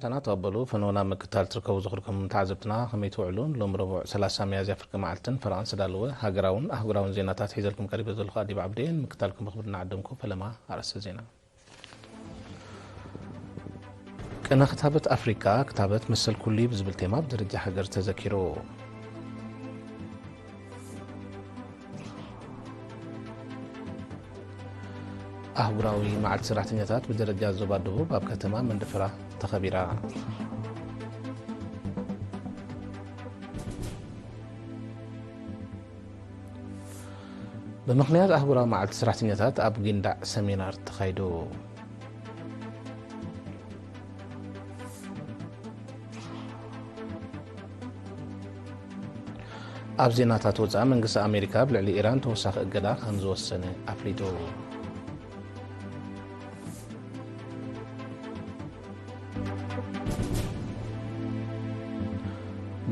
ሰና ተቐበሉ። ፈነወና ምክታል ትርከቡ ዝኽርኩም ተዓዘብትና ከመይ ትውዕሉ? ሎም ረቡዕ ሰላሳ ሚያዝያ ፍርቂ መዓልትን ፈረቓን ዝተዳለወ ሃገራውን ኣህጉራውን ዜናታት ሒዘልኩም ቀሪበ ዘለኹ ኣዲብ ዓብደየን። ምክታልኩም ብኽብሪ እናዓደምኩ ፈለማ ኣርእስተ ዜና። ቅነ ክታበት ኣፍሪቃ፣ ክታበት መሰል ኩሉ እዩ ብዝብል ቴማ ብደረጃ ሃገር ተዘኪሩ። ኣህጉራዊ መዓልቲ ሰራሕተኛታት ብደረጃ ዞባ ደቡብ ኣብ ከተማ መንደፈራ ተኸቢራ። ብምኽንያት ኣህጉራዊ መዓልቲ ሰራሕተኛታት ኣብ ጊንዳዕ ሰሚናር ተኻይዱ። ኣብ ዜናታት ወፃኢ፣ መንግስቲ ኣሜሪካ ኣብ ልዕሊ ኢራን ተወሳኺ እገዳ ከም ዝወሰነ ኣፍሊጡ።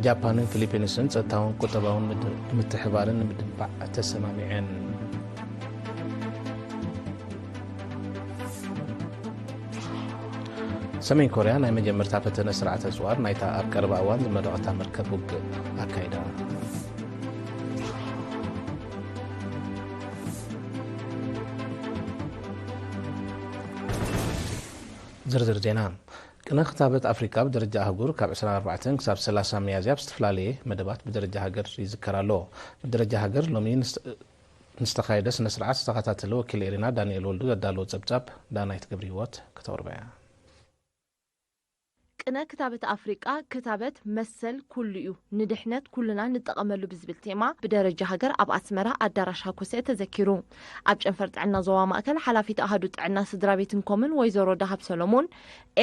ጃፓንን ፊሊፒንስን ጸጥታውን ቁጠባውን ምድ-፣ ምትሕባርን ንምድንፋዕ ተሰማሚዐን። ሰሜን ኮርያ ናይ መጀመርታ ፈተነ ስርዓተ ኣጽዋር ናይታ ኣብ ቀረባ እዋን ዝመረቐታ መርከብ ውግእ ኣካይዳ። ዝርዝር ዜና። ቅነ ክታበት ኣፍሪቃ ብደረጃ ኣህጉር ካብ ዕስራን ኣርባዕተን ክሳብ ሰላሳ ሚያዝያ ኣብ ዝተፈላለየ መደባት ብደረጃ ሃገር ይዝከር ኣሎ። ብደረጃ ሃገር ሎሚ ንስ-፣ ንዝተኻየደ ስነ ስርዓት ዝተኸታተለ ወኪል ኤሪና ዳንኤል ወልዱ ዘዳለዎ ጸብጻብ ዳናይት ገብረ ህይወት ከተቕርባ እያ። ቅነ ክታበት ኣፍሪቃ፣ ክታበት መሰል ኩሉ እዩ፣ ንድሕነት ኩልና ንጠቐመሉ ብዝብል ቴማ ብደረጃ ሃገር ኣብ ኣስመራ ኣዳራሽ ሃኮሰ ተዘኪሩ። ኣብ ጨንፈር ጥዕና ዞባ ማእከል ሓላፊት ኣሃዱ ጥዕና ስድራ ቤትን ኮምን ወይዘሮ ዳሃብ ሰሎሞን፣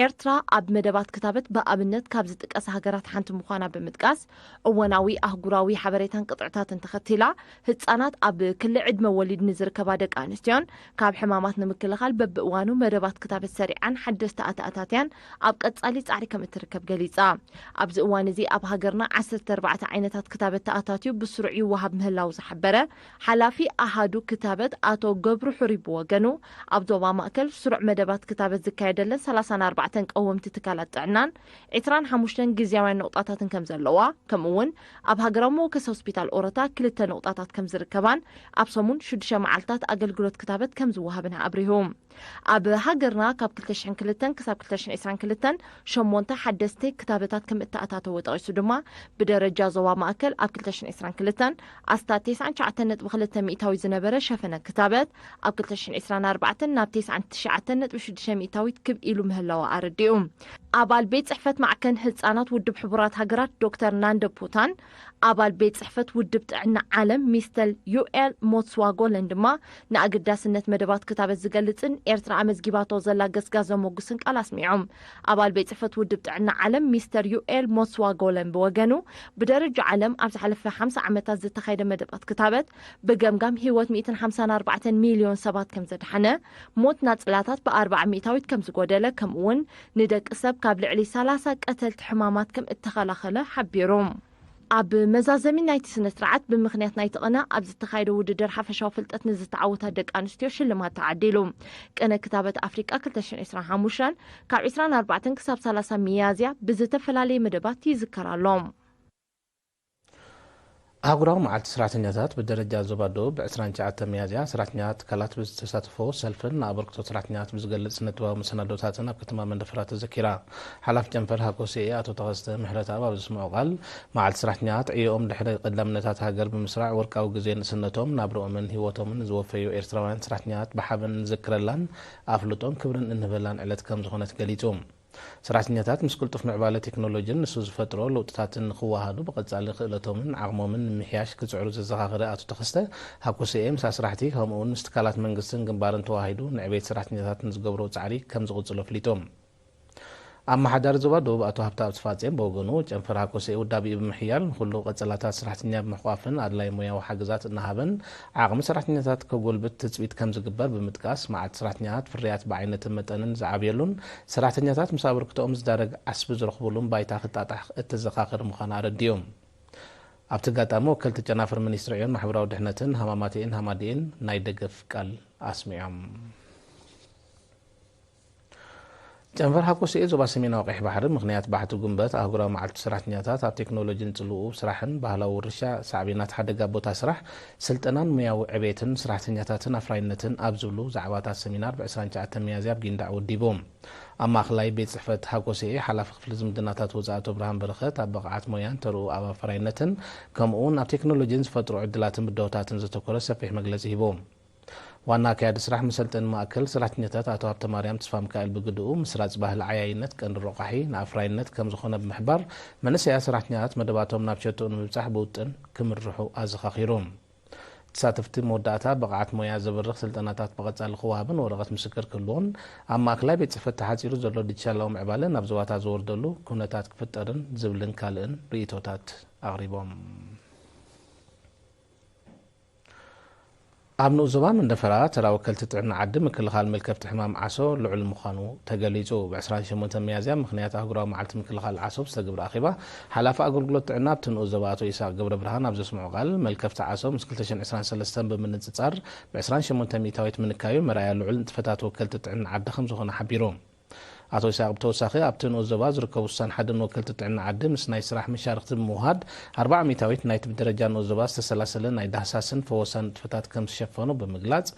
ኤርትራ ኣብ መደባት ክታበት ብኣብነት ካብ ዝጥቀሳ ሃገራት ሓንቲ ምዃና ብምጥቃስ፣ እወናዊ ኣህጉራዊ ሓበሬታን ቅጥዕታትን ተኸቲላ፣ ህጻናት ኣብ ክሊ ዕድመ ወሊድ ንዝርከባ ደቂ ኣንስትዮን ካብ ሕማማት ንምክልኻል በብእዋኑ መደባት ክታበት ሰሪዓን ሓደስቲ ኣተኣታትያን ኣብ ቀጻሊ ጻዕሪ ከም እትርከብ ገሊጻ። ኣብዚ እዋን እዚ ኣብ ሃገርና ዓሰርተ ኣርባዕተ ዓይነታት ክታበት ተኣታትዩ ብስሩዕ ይወሃብ ምህላው ዝሓበረ ሓላፊ ኣሃዱ ክታበት ኣቶ ገብሩ ሕሩይ ብወገኑ፣ ኣብ ዞባ ማእከል ስሩዕ መደባት ክታበት ዝካየደለን ሰላሳን ኣርባዕተን ቀወምቲ ትካላት ጥዕናን ዕስራን ሓሙሽተን ግዝያውያን ነቑጣታትን ከም ዘለዋ፣ ከምኡ እውን ኣብ ሃገራዊ መወከሲ ሆስፒታል ኦሮታ ክልተ ነቑጣታት ከም ዝርከባን ኣብ ሰሙን ሽዱሽተ መዓልታት ኣገልግሎት ክታበት ከም ዝወሃብን ኣብሪሁ። ኣብ ሃገርና ካብ ክልተ ሽሕን ክልተን ክሳብ ክልተ ሽሕን ዕስራን ክልተን ሸሞንተ ሓደስቲ ክታበታት ከም እተኣታተወ ጠቒሱ ድማ፣ ብደረጃ ዞባ ማእከል ኣብ ክልተ ሽሕን ዕስራን ክልተን ኣስታት ተስዓን ትሽዓተን ነጥቢ ክልተ ሚእታዊት ዝነበረ ሸፈነ ክታበት፣ ኣብ ክልተ ሽሕን ዕስራን ኣርባዕተን ናብ ተስዓን ትሽዓተን ነጥቢ ሽዱሽተ ሚእታዊት ክብ ኢሉ ምህላው ኣረዲኡ። ኣባል ቤት ጽሕፈት ማዕከን ህጻናት ውድብ ሕቡራት ሃገራት ዶክተር ናንደ ፑታን፣ ኣባል ቤት ጽሕፈት ውድብ ጥዕና ዓለም ሚስተር ዩኤል ሞትስዋጎለን ድማ ንኣገዳስነት መደባት ክታበት ዝገልጽን ኤርትራ ኣመዝጊባቶ ዘላ ገስጋስ ዘሞጉስን ቃል ኣስሚዖም። ኣባል ቤት ጽሕፈት ውድብ ጥዕና ዓለም ሚስተር ዩኤል ሞትስዋጎለን ብወገኑ፣ ብደረጃ ዓለም ኣብ ዝሓለፈ ሓምሳ ዓመታት ዝተኻየደ መደባት ክታበት ብገምጋም ህይወት ሚእትን ሓምሳን ኣርባዕተን ሚልዮን ሰባት ከም ዘድሓነ፣ ሞት ናጽላታት ብኣርባዓ ሚእታዊት ከም ዝጎደለ፣ ከምኡ እውን ንደቂ ሰብ ካብ ልዕሊ ሰላሳ ቀተልቲ ሕማማት ከም እተኸላኸለ ሓቢሩ። ኣብ መዛዘሚ ናይቲ ስነ ስርዓት ብምኽንያት ናይቲ ቅነ ኣብ ዝተኻየደ ውድድር ሓፈሻዊ ፍልጠት ንዝተዓወታ ደቂ ኣንስትዮ ሽልማት ተዓዲሉ። ቅነ ክታበት ኣፍሪቃ ክልተ ሽሕን ዕስራን ሓሙሽተን ካብ ዕስራን ኣርባዕተን ክሳብ ሰላሳ ሚያዝያ ብዝተፈላለየ መደባት ይዝከር ኣሎ። ኣህጉራዊ መዓልቲ ሰራሕተኛታት ብደረጃ ዞባ ደቡብ ብ ዕስራን ትሽዓተን ሚያዝያ ሰራሕተኛታት ትካላት ብዝተሳተፎ ሰልፍን ንኣበርክቶ ሰራሕተኛታት ብዝገልጽ ስነ ጥበባዊ መሰናዶታትን ኣብ ከተማ መንደፈራ ተዘኪራ። ሓላፊ ጨንፈር ሃኮስኤ ኣቶ ተኸስተ ምሕረተኣብ ኣብ ዘስምዖ ቃል፣ መዓልቲ ሰራሕተኛታት ዕዮኦም ድሕሪ ቀዳምነታት ሃገር ብምስራዕ ወርቃዊ ግዜ ንእስነቶም፣ ናብርኦምን ህይወቶምን ዝወፈዩ ኤርትራውያን ሰራሕተኛታት ብሓበን እንዝክረላን ኣፍልጦን ክብርን እንህበላን ዕለት ከም ዝኾነት ገሊጹ። ሰራሕተኛታት ምስ ቅልጡፍ ምዕባለ ቴክኖሎጂን ንሱ ዝፈጥሮ ለውጥታትን ንኽወሃዱ ብቐጻሊ ክእለቶምን ዓቕሞምን ንምምሕያሽ ክጽዕሩ ዘዘኻኸረ ኣቶ ተኸስተ፣ ሃኮስኤ ምስ ኣስራሕቲ ከምኡውን ምስ ትካላት መንግስትን ግንባርን ተዋሂዱ ንዕቤት ሰራሕተኛታት ንዝገብሮ ጻዕሪ ከም ዝቕጽሎ ኣፍሊጡ። ኣመሓዳሪ ዞባ ደቡብ ኣቶ ሃብተኣብ ተፋጼን ብወገኑ፣ ጨንፈር ሃኮስኤ ውዳቤኡ ብምሕያል ንኹሉ ቀጸላታት ሰራሕተኛ ብምሕቋፍን ኣድላይ ሞያዊ ሓገዛት እናሃበን ዓቕሚ ሰራሕተኛታት ከጎልብት ትጽቢት ከም ዝግበር ብምጥቃስ፣ መዓልቲ ሰራሕተኛታት ፍርያት ብዓይነትን መጠንን ዝዓብየሉን ሰራሕተኛታት ምስ ኣበርክቶኦም ዝዳረግ ዓስቢ ዝረኽቡሉን ባይታ ክጣጣሕ እተዘኻኽር ምዃና ኣረዲኡ። ኣብቲ ኣጋጣሚ ወከልቲ ጨናፍር ሚኒስትሪ ዕዮን ማሕበራዊ ድሕነትን ሃማማተኤን ሃማደኤን ናይ ደገፍ ቃል ኣስሚዖም። ጨንፈር ሃኮስኤ ዞባ ሰሜናዊ ቀይሕ ባሕሪ ምኽንያት ባሕቲ ጉንበት ኣህጉራዊ መዓልቲ ሰራሕተኛታት ኣብ ቴክኖሎጂን ጽልኡ ስራሕን ባህላዊ ውርሻ ሳዕቤናት ሓደጋ ቦታ ስራሕ ስልጠናን ሞያዊ ዕቤትን ሰራሕተኛታትን ኣፍራይነትን ኣብ ዝብሉ ዛዕባታት ሰሚናር ብ ዕስራን ትሽዓተን ሚያዝያ ኣብ ጊንዳዕ ወዲቡ። ኣብ ማእኸላይ ቤት ጽሕፈት ሃኮስኤ ሓላፊ ክፍሊ ዝምድናታት ወጻኢ ኣቶ ብርሃን በረኸት ኣብ ብቕዓት ሞያን ተርኡ ኣብ ኣፍራይነትን ከምኡውን ኣብ ቴክኖሎጂን ዝፈጥሩ ዕድላትን ብድሆታትን ዘተኮረ ሰፊሕ መግለጺ ሂቡ። ዋና ኣካያዲ ስራሕ መሰልጠኒ ማእከል ሰራሕተኛታት ኣቶ ሃብተማርያም ተስፋሚካኤል ብግድኡ፣ ምስራጽ ባህሊ ዓያይነት ቀንዲ ረቋሒ ንኣፍራይነት ከም ዝኾነ ብምሕባር፣ መንእሰያት ሰራሕተኛታት መደባቶም ናብ ሸቶኡ ንምብጻሕ ብውጥን ክምርሑ ኣዘኻኺሩ። ተሳተፍቲ መወዳእታ ብቕዓት ሞያ ዘብርኽ ስልጠናታት ብቐጻሊ ክወሃብን ወረቐት ምስክር ክህልዎን ኣብ ማእከላይ ቤት ጽሕፈት ተሓጺሩ ዘሎ ዲጂታላዊ ምዕባለ ናብ ዞባታት ዝወርደሉ ኩነታት ክፍጠርን ዝብልን ካልእን ርእይቶታት ኣቕሪቦም። ኣብ ንኡስ ዞባ መንደፈራ ተራ ወከልቲ ጥዕና ዓዲ ምክልኻል መልከፍቲ ሕማም ዓሶ ልዑል ምዃኑ ተገሊጹ። ብ ዕስራን ሸሞንተን ሚያዝያ ምኽንያት ኣህጉራዊ መዓልቲ ምክልኻል ዓሶ ብዝተገብረ ኣኼባ ሓላፊ ኣገልግሎት ጥዕና ኣብቲ ንኡስ ዞባ ኣቶ ኢሳቕ ገብረ ብርሃን ኣብ ዘስምዖ ቃል፣ መልከፍቲ ዓሶ ምስ ክልተ ሽሕን ዕስራን ሰለስተን ብምንጽጻር ብ ዕስራን ሸሞንተ ሚእታዊት ምንካዩ መርኣያ ልዑል ንጥፈታት ወከልቲ ጥዕና ዓዲ ከም ዝኾነ ሓቢሩ። ኣቶ ይስሐቅ ብተወሳኺ ኣብቲ ንኡስ ዞባ ዝርከቡ ስሳን ሓደን ወከልቲ ጥዕና ዓዲ ምስ ናይ ስራሕ መሻርኽቲ ብምውሃድ ኣርብዓ ሚእታዊት ናይቲ ብደረጃ ንኡስ ዞባ ዝተሰላሰለ ናይ ዳህሳስን ፈወሳን ንጥፈታት ከም ዝሸፈኑ ብምግላጽ፣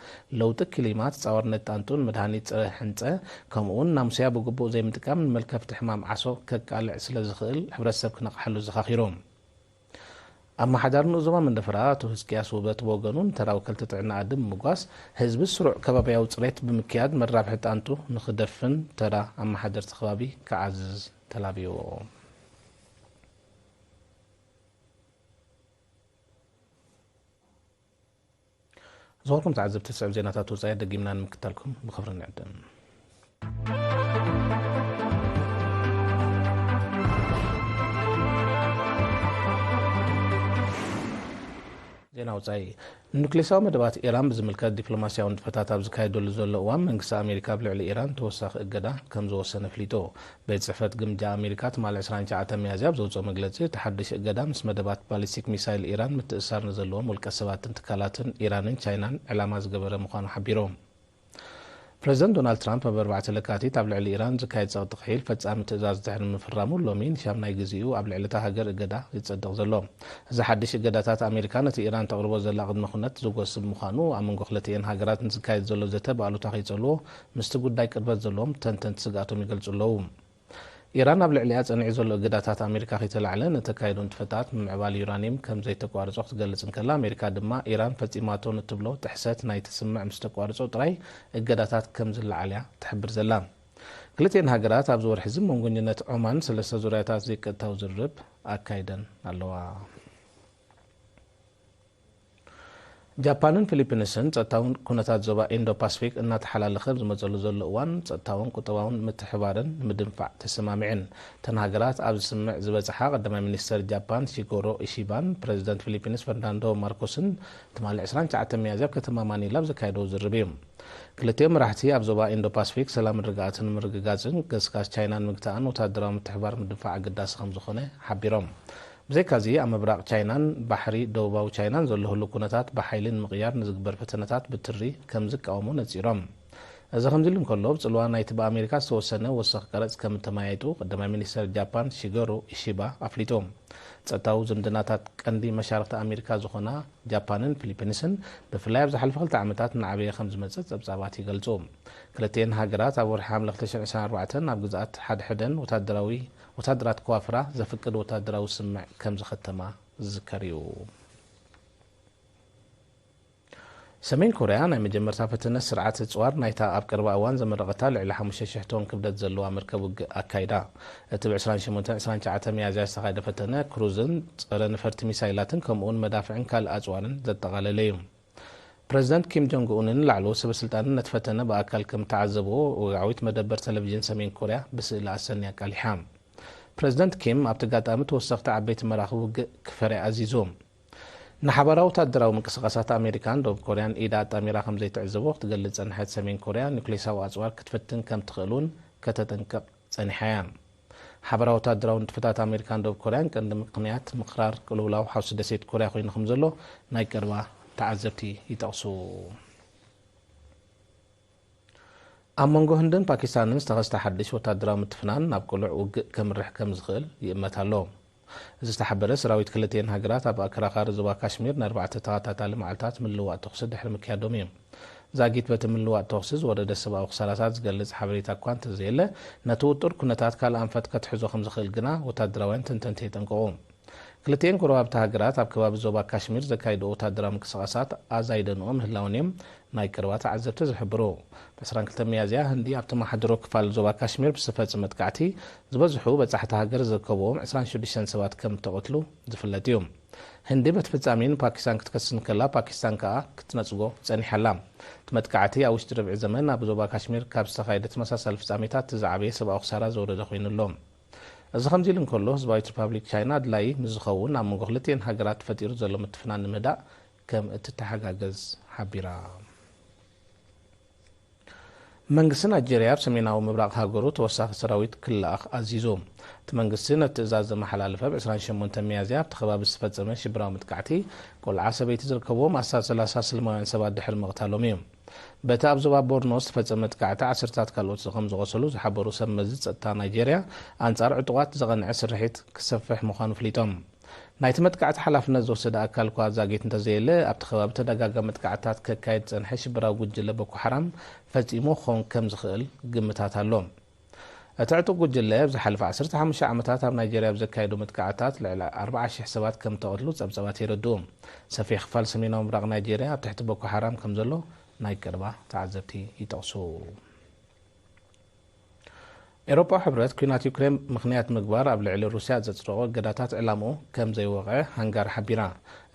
ለውጢ ክሊማ፣ ተጻዋርነት ጣንጡን መድሃኒት ጸረ ሕንጸ ከምኡ እውን ናሙስያ ብግቡእ ዘይምጥቃም ንመልከፍቲ ሕማም ዓሶ ከቃልዕ ስለ ዝኽእል ሕብረተሰብ ክነቕሓሉ ዘኻኺሩ። ኣመሓዳሪ ንኡስ ዞባ መንደፈራ ኣቶ ህዝቅያስ ውበት ብወገኑ ንተራ ወከልቲ ጥዕና ዓዲ ብምጓስ ህዝቢ ስሩዕ ከባብያዊ ጽሬት ብምክያድ መራብሒ ጣንጡ ንኽደፍን ተራ ኣመሓደርቲ ከባቢ ክዓዝዝ ተላብዩ። ዝኾንኩም ተዓዘብቲ ስዕብ ዜናታት ወጻኢ ደጊምና ንምክታልኩም ብኽብሪ ንዕድም። ዜና ወጻኢ። ንኑክሌሳዊ መደባት ኢራን ብዝምልከት ዲፕሎማስያዊ ንጥፈታት ኣብ ዝካየደሉ ዘሎ እዋን፣ መንግስቲ ኣሜሪካ ኣብ ልዕሊ ኢራን ተወሳኺ እገዳ ከም ዝወሰነ ኣፍሊጡ። ቤት ጽሕፈት ግምጃ ኣሜሪካ ትማሊ ዕስራን ትሽዓተን ሚያዝያ ኣብ ዘውጽኦ መግለጺ፣ እቲ ሓድሽ እገዳ ምስ መደባት ባሊስቲክ ሚሳይል ኢራን ምትእስሳር ንዘለዎም ውልቀ ሰባትን ትካላትን ኢራንን ቻይናን ዕላማ ዝገበረ ምዃኑ ሓቢሩ። ፕረዚደንት ዶናልድ ትራምፕ ኣብ ኣርባዕተ ለካቲት ኣብ ልዕሊ ኢራን ዝካየድ ጸቕጢ ክሒል ፈጻሚ ትእዛዝ ድሕሪ ምፍራሙ፣ ሎሚ ንሻምናይ ግዜኡ ኣብ ልዕሊ እታ ሃገር እገዳ ይጸድቕ ዘሎ። እዚ ሓድሽ እገዳታት ኣሜሪካ ነቲ ኢራን ተቕርቦ ዘላ ቅድመ ኩነት ዝጎስብ ምዃኑ፣ ኣብ መንጎ ክልቲኤን ሃገራት ንዝካየድ ዘሎ ዘተ ብኣሉታ ከይጸልዎ ምስቲ ጉዳይ ቅርበት ዘለዎም ተንተንቲ ስግኣቶም ይገልጹ ኣለዉ። ኢራን ኣብ ልዕሊኣ ጸኒዑ ዘሎ እገዳታት ኣሜሪካ ከይተላዕለ ንተካየዱ ንጥፈታት ምምዕባል ዩራኒየም ከም ዘይተቋርጾ ክትገልጽ እንከላ፣ ኣሜሪካ ድማ ኢራን ፈጺማቶ ንትብሎ ጥሕሰት ናይ ትስምዕ ምስ ተቋርጾ ጥራይ እገዳታት ከም ዝለዓል እያ ትሕብር ዘላ። ክልቲኤን ሃገራት ኣብዚ ወርሒ እዚ መንጎኝነት ዖማን ሰለስተ ዙርያታት ዘይቀጥታዊ ዝርርብ ኣካይደን ኣለዋ። ጃፓንን ፊሊፒንስን ጸጥታውን ኩነታት ዞባ ኢንዶ ፓስፊክ እናተሓላለኸ ኣብ ዝመጸሉ ዘሎ እዋን፣ ጸጥታውን ቁጠባውን ምትሕባርን ንምድንፋዕ ተሰማሚዐን። እተን ሃገራት ኣብ ዝስምዕ ዝበጽሓ ቀዳማይ ሚኒስተር ጃፓን ሺጎሮ ኢሺባን ፕረዚደንት ፊሊፒንስ ፈርናንዶ ማርኮስን ትማሊ ዕስራን ትሽዓተን ሚያዝያ ኣብ ከተማ ማኒላ ኣብ ዘካየዶ ዝርርብ እዩ። ክልቲኦም መራሕቲ ኣብ ዞባ ኢንዶ ፓስፊክ ሰላምን ርግኣትን ንምርግጋጽን ገስጋስ ቻይና ንምግታእን ወታደራዊ ምትሕባር ምድንፋዕ ኣገዳሲ ከም ዝኾነ ሓቢሮም። ብዘይካዚ፣ ኣብ ምብራቕ ቻይናን ባሕሪ ደቡባዊ ቻይናን ዘሎ ህሉው ኩነታት ብሓይሊ ንምቕያር ንዝግበር ፈተነታት ብትሪ ከም ዝቃወሙ ነጺሮም። እዚ ከምዚ ኢሉ እንከሎ፣ ብጽልዋ ናይቲ ብኣሜሪካ ዝተወሰነ ወሰኽ ቀረጽ ከም እተመያየጡ ቀዳማይ ሚኒስተር ጃፓን ሺገሩ ኢሺባ ኣፍሊጡ። ጸጥታዊ ዝምድናታት ቀንዲ መሻርኽቲ ኣሜሪካ ዝኾና ጃፓንን ፊሊፒንስን፣ ብፍላይ ኣብ ዝሓለፈ ክልተ ዓመታት እናዓበየ ከም ዝመጸ ጸብጻባት ይገልጹ። ክልቲኤን ሃገራት ኣብ ወርሒ ሓምለ ክልተ ሽሕን ዕስራን ኣርባዕተን ኣብ ግዝኣት ሓድሕደን ወታደራዊ፣ ወታደራት ክዋፍራ ዘፍቅድ ወታደራዊ ስምምዕ ከም ዝኸተማ ዝዝከር እዩ። ሰሜን ኮርያ ናይ መጀመርታ ፈተነ ስርዓት ጽዋር ናይታ ኣብ ቀረባ እዋን ዘመረቐታ ልዕሊ ሓሙሽተ ሽሕ ቶን ክብደት ዘለዋ መርከብ ውግእ ኣካይዳ። እቲ ብ ዕስራን ሸሞንተን ዕስራን ትሽዓተን ሚያዝያ ዝተኻየደ ፈተነ ክሩዝን ጸረ ነፈርቲ ሚሳይላትን ከምኡውን መዳፍዕን ካልእ ኣጽዋርን ዘጠቓለለ እዩ። ፕረዚደንት ኪም ጆንግ ኡንን ላዕለዎት ሰበ ስልጣንን ነቲ ፈተነ ብኣካል ከም እተዓዘብዎ ወግዓዊት መደበር ቴሌቪዥን ሰሜን ኮርያ ብስእሊ ኣሰንያ ኣቃሊሓ። ፕረዚደንት ኪም ኣብቲ ኣጋጣሚ ተወሰኽቲ ዓበይቲ መራኽብ ውግእ ክፈርያ ኣዚዙ። ንሓባራዊ ወታደራዊ ምንቅስቓሳት ኣሜሪካን ደቡብ ኮርያን ኢዳ ኣጣሚራ ከም ዘይትዕዘቦ ክትገልጽ ዝጸንሐት ሰሜን ኮርያ፣ ኑክሌሳዊ ኣጽዋር ክትፍትን ከም ትኽእል እውን ከተጠንቅቕ ጸኒሓ እያ። ሓባራዊ ወታደራዊ ንጥፈታት ኣሜሪካን ደቡብ ኮርያን ቀንዲ ምኽንያት ምኽራር ቅልውላው ሓውሲ ደሴት ኮርያ ኮይኑ ከም ዘሎ ናይ ቀረባ ተዓዘብቲ ይጠቕሱ። ኣብ መንጎ ህንድን ፓኪስታንን ዝተኸስተ ሓድሽ ወታደራዊ ምትፍናን ናብ ቅሉዕ ውግእ ከምርሕ ከም ዝኽእል ይእመት ኣሎ። እዚ ዝተሓበረ፣ ሰራዊት ክልቲኤን ሃገራት ኣብ ኣከራኻሪ ዞባ ካሽሚር ንኣርባዕተ ተኸታታሊ መዓልታት ምልውዋጥ ተኹሲ ድሕሪ ምክያዶም እዩ። ዛጊት በቲ ምልውዋጥ ተኹሲ ዝወረደ ሰብኣዊ ክሳራታት ዝገልጽ ሓበሬታ እኳ እንተዘየለ፣ ነቲ ውጡር ኩነታት ካልእ ኣንፈት ከትሕዞ ከም ዝኽእል ግና ወታደራውያን ተንተንቲ የጠንቅቑ። ክልቲኤን ጎረባብቲ ሃገራት ኣብ ከባቢ ዞባ ካሽሚር ዘካይድኦ ወታደራዊ ምንቅስቓሳት ኣዛይደንኦ ምህላወን እዮም ናይ ቀረባ ተዓዘብቲ ዝሕብሩ። ብ ዕስራን ክልተን ሚያዝያ፣ ህንዲ ኣብ ተመሓድሮ ክፋል ዞባ ካሽሚር ብዝተፈጸመ መጥቃዕቲ ዝበዝሑ በጻሕቲ ሃገር ዝርከብዎም ዕስራን ሽዱሽተን ሰባት ከም እተቐትሉ ዝፍለጥ እዩ። ህንዲ በቲ ፍጻሜ ንፓኪስታን ክትከስስ እንከላ፣ ፓኪስታን ከኣ ክትነጽጎ ጸኒሓ ኣላ። እቲ መጥቃዕቲ ኣብ ውሽጢ ርብዒ ዘመን ኣብ ዞባ ካሽሚር ካብ ዝተኻየደ ተመሳሳሊ ፍጻሜታት እቲ ዝዓበየ ሰብኣዊ ክሳራ ዘውረደ ኮይኑ ኣሎ። እዚ ከምዚ ኢሉ እንከሎ፣ ህዝባዊት ሪፓብሊክ ቻይና ኣድላዪ ምስ ዝኸውን ኣብ መንጎ ክልቲኤን ሃገራት ተፈጢሩ ዘሎ ምትፍናን ንምህዳእ ከም እትተሓጋገዝ ሓቢራ። መንግስቲ ናይጄርያ ኣብ ሰሜናዊ ምብራቕ ሃገሩ ተወሳኺ ሰራዊት ክለኣኽ ኣዚዙ። እቲ መንግስቲ ነቲ ትእዛዝ ዘመሓላለፈ ብ ዕስራን ሸሞንተን ሚያዝያ ኣብቲ ከባቢ ዝተፈጸመ ሽብራዊ መጥቃዕቲ፣ ቆልዓ ሰበይቲ ዝርከብዎም ኣስታት ሰላሳ ስልማውያን ሰባት ድሕሪ ምቕታሎም እዩ። በቲ ኣብ ዞባ ቦርኖ ዝተፈጸመ መጥቃዕቲ ዓሰርታት ካልኦት ከም ዝቖሰሉ ዝሓበሩ ሰብ መዚ ጸጥታ ናይጄርያ፣ ኣንጻር ዕጡቓት ዝቐንዐ ስርሒት ክሰፍሕ ምዃኑ ኣፍሊጦም። ናይቲ መጥቃዕቲ ሓላፍነት ዝወሰደ ኣካል እኳ ዛጊት እንተዘየለ፣ ኣብቲ ከባቢ ተደጋጋሚ መጥቃዕትታት ከካይድ ዝጸንሐ ሽበራዊ ጉጅለ ቦኮ ሓራም ፈጺሙ ክኸውን ከም ዝኽእል ግምታት ኣሎ። እቲ ዕጡቕ ጉጅለ ኣብ ዝሓለፈ ዓሰርተ ሓሙሽተ ዓመታት ኣብ ናይጄርያ ኣብ ዘካየዶ መጥቃዕትታት ልዕሊ ኣርብዓ ሽሕ ሰባት ከም እተቐትሉ ጸብጻባት የረድኡ። ሰፊሕ ክፋል ሰሜናዊ ምብራቕ ናይጄርያ ኣብ ትሕቲ ቦኮ ሓራም ከም ዘሎ ናይ ቀረባ ተዓዘብቲ ይጠቕሱ። ኤውሮጳዊ ሕብረት፣ ኲናት ዩክሬን ምኽንያት ምግባር ኣብ ልዕሊ ሩስያ ዘጽደቖ እገዳታት ዕላምኡ ከም ዘይወቕዐ ሃንጋሪ ሓቢራ።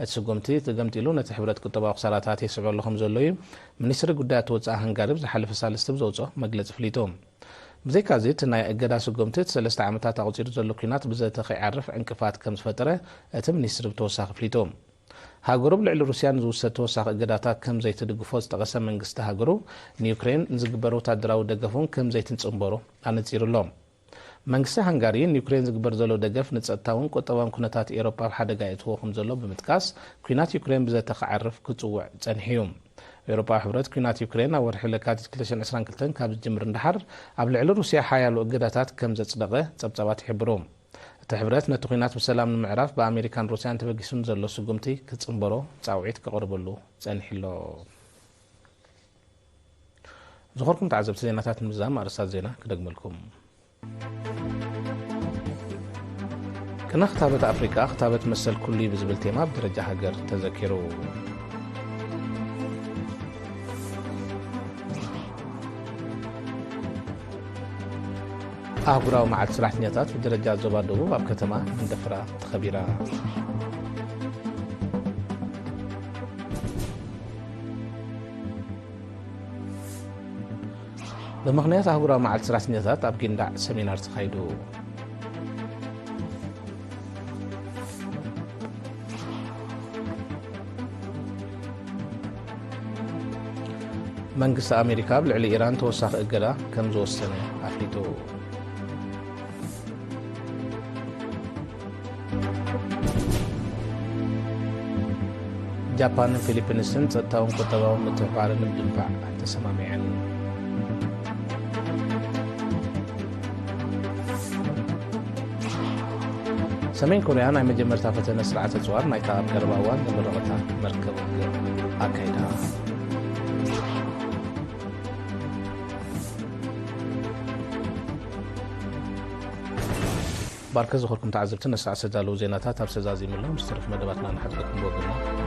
እቲ ስጉምቲ ተገምጢሉ ነቲ ሕብረት ቁጠባዊ ክሳራታት የስዕበሉ ከም ዘሎ እዩ ሚኒስትሪ ጉዳያት ወጻኢ ሃንጋሪ ብዝሓለፈ ሳልስቲ ብዘውጽኦ መግለጺ ኣፍሊጡ። ብዘይካዚ፣ እቲ ናይ እገዳ ስጉምቲ እቲ ሰለስተ ዓመታት ኣቑጺሩ ዘሎ ኲናት ብዘተ ከይዓርፍ ዕንቅፋት ከም ዝፈጠረ እቲ ሚኒስትሪ ብተወሳኺ ኣፍሊጡ። ሃገሩ ኣብ ልዕሊ ሩስያ ንዝውሰድ ተወሳኺ እገዳታት ከም ዘይትድግፎ ዝጠቐሰ መንግስቲ ሃገሩ፣ ንዩክሬን ንዝግበር ወታደራዊ ደገፍ እውን ከም ዘይትጽንበሮ ኣነጺሩ ኣሎ። መንግስቲ ሃንጋሪ ንዩክሬን ዝግበር ዘሎ ደገፍ ንጸጥታውን ቁጠባውን ኩነታት ኤውሮጳ ኣብ ሓደጋ የእትዎ ከም ዘሎ ብምጥቃስ፣ ኲናት ዩክሬን ብዘተ ክዓርፍ ክጽውዕ ጸኒሑ እዩ። ኤውሮጳዊ ሕብረት ኲናት ዩክሬን ኣብ ወርሒ ለካቲት ክልተ ሽሕን ዕስራን ክልተን ካብ ዝጅምር ንደሓር፣ ኣብ ልዕሊ ሩስያ ሓያሎ እገዳታት ከም ዘጽደቐ ጸብጻባት ይሕብሩ። እቲ ሕብረት ነቲ ኲናት ብሰላም ንምዕራፍ ብኣሜሪካን ሩስያን ተበጊሱ ንዘሎ ስጉምቲ ክጽንበሮ ጻውዒት ከቕርበሉ ጸኒሑ ኣሎ። ዝኸበርኩም ተዓዘብቲ፣ ዜናታት ንምዝዛም ኣርእስታት ዜና ክደግመልኩም። ቅነ ክታበት ኣፍሪቃ፣ ክታበት መሰል ኩሉ እዩ ብዝብል ቴማ ብደረጃ ሃገር ተዘኪሩ። ኣህጉራዊ መዓልቲ ሰራሕተኛታት ብደረጃ ዞባ ደቡብ ኣብ ከተማ መንደፈራ ተኸቢራ። ብምኽንያት ኣህጉራዊ መዓልቲ ሰራሕተኛታት ኣብ ጊንዳዕ ሰሚናር ተኻይዱ። መንግስቲ ኣሜሪካ ኣብ ልዕሊ ኢራን ተወሳኺ እገዳ ከም ዝወሰነ ኣፍሊጡ። ጃፓንን ፊሊፒንስን ጸጥታውን ቁጠባውን ምትሕብባርን ንምድንፋዕ ተሰማሚዐን። ሰሜን ኮርያ ናይ መጀመርታ ፈተነ ስርዓተ ጽዋር ናይታ ኣብ ቀረባ እዋን ዘመረቐታ መርከብ ውግእ ኣካይዳ። ባርከ ዝኾርኩም ተዓዘብቲ፣ ነስርዓት ዝተዳለዉ ዜናታት ኣብ ሰዛዚምሎም ዝተረፉ መደባትና ንሓድረኩም ብወገንና